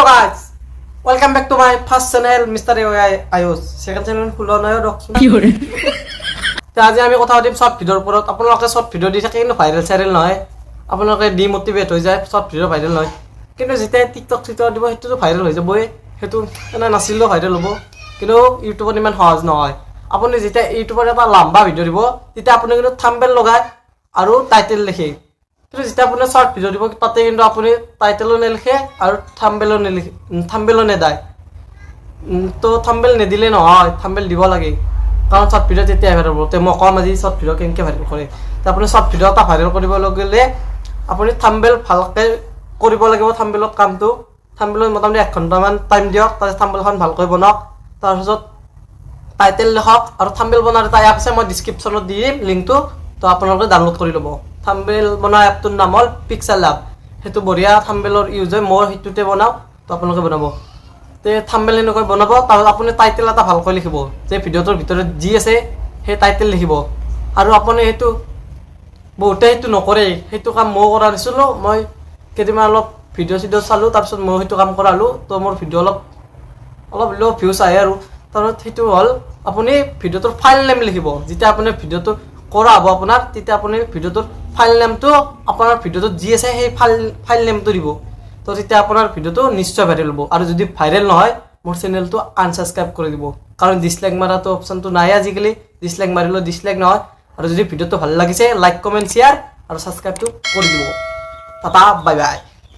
Guys, welcome back to my first channel, Mister A Ayush. Second channel খোলা নাই দিয়কচোন। তে আজি আমি কথা পাতিম শ্বৰ্ট ভিডিঅ'ৰ ওপৰত। আপোনালোকে শ্বৰ্ট ভিডিঅ' দি থাকে, কিন্তু ভাইৰেল চাইৰেল নহয়। আপোনালোকে ডিমটিভেট হৈ যায়, শ্বৰ্ট ভিডিঅ' ভাইৰেল নহয়। কিন্তু যেতিয়া টিকটক চিকটক দিব, সেইটোতো ভাইৰেল হৈ যাবই। সেইটো এনে নাচিলেও ভাইৰেল হ'ব। কিন্তু ইউটিউবত ইমান সহজ নহয়। আপুনি যেতিয়া ইউটিউবত এটা লাম্বা ভিডিঅ' দিব, তেতিয়া আপুনি কিন্তু থাম্বেল লগায় আৰু টাইটেল লিখে। কিন্তু যেতিয়া আপুনি শ্বৰ্ট ভিডিঅ' দিব, তাতে কিন্তু আপুনি টাইটেলো নিলিখে আৰু থাম্বেলো নিলিখে, থাম্বেলো নেদায়। তো থাম্বেল নিদিলে নহয়, থাম্বেল দিব লাগে, কাৰণ শ্বৰ্ট ভিডিঅ' তেতিয়া ভাইৰেল হ'ব। তে মই ক'ম আজি শ্বৰ্ট ভিডিঅ' কেনেকৈ ভাইৰেল কৰে। তে আপুনি শ্বৰ্ট ভিডিঅ' এটা ভাইৰেল কৰিব লাগিলে আপুনি থাম্বেল ভালকৈ কৰিব লাগিব। থাম্বেলত কামটো, থাম্বেলত মোটামুটি এক ঘণ্টামান টাইম দিয়ক। তাৰপিছত থাম্বেলখন ভালকৈ বনাওক, তাৰপিছত টাইটেল লিখক। আৰু থাম্বেল বনোৱাৰ এটা এপ আছে, মই ডিছক্ৰিপশ্যনত দি দিম লিংকটো, তো আপোনালোকে ডাউনলোড কৰি ল'ব। থাম্বেল বনোৱা এপটোৰ নাম হ'ল পিক্সেল লেব। সেইটো বঢ়িয়া থাম্বেলৰ ইউজ হয়, মই সেইটোতে বনাওঁ, তো আপোনালোকে বনাব। তে থাম্বেল এনেকৈ বনাব, তাৰপিছত আপুনি টাইটেল এটা ভালকৈ লিখিব যে ভিডিঅ'টোৰ ভিতৰত যি আছে সেই টাইটেল লিখিব। আৰু আপুনি সেইটো বহুতে সেইটো নকৰে। সেইটো কাম ময়ো কৰা নাছিলোঁ। মই কেইদিনমান অলপ ভিডিঅ' চিডিঅ' চালোঁ, তাৰপিছত ময়ো সেইটো কাম কৰালোঁ। তো মোৰ ভিডিঅ' অলপ অলপ হ'লেও ভিউজ আহে। আৰু তাৰপিছত সেইটো হ'ল, আপুনি ভিডিঅ'টোৰ ফাইল নেম লিখিব। যেতিয়া আপুনি ভিডিঅ'টো কৰা হ'ব আপোনাৰ, তেতিয়া আপুনি ভিডিঅ'টোৰ ফাইল নেমটো, আপোনাৰ ভিডিঅ'টোত যি আছে সেই ফাইল ফাইল নেমটো দিব। তো তেতিয়া আপোনাৰ ভিডিঅ'টো নিশ্চয় ভাইৰেল হ'ব। আৰু যদি ভাইৰেল নহয়, মোৰ চেনেলটো আনছাবস্ক্ৰাইব কৰি দিব, কাৰণ ডিছলাইক মাৰাটো অপশ্যনটো নাই আজিকালি। ডিছলাইক মাৰিলেও ডিছলাইক নহয়। আৰু যদি ভিডিঅ'টো ভাল লাগিছে, লাইক, কমেণ্ট, শ্বেয়াৰ আৰু ছাবস্ক্ৰাইবটো কৰি দিব। Tata, bye bye.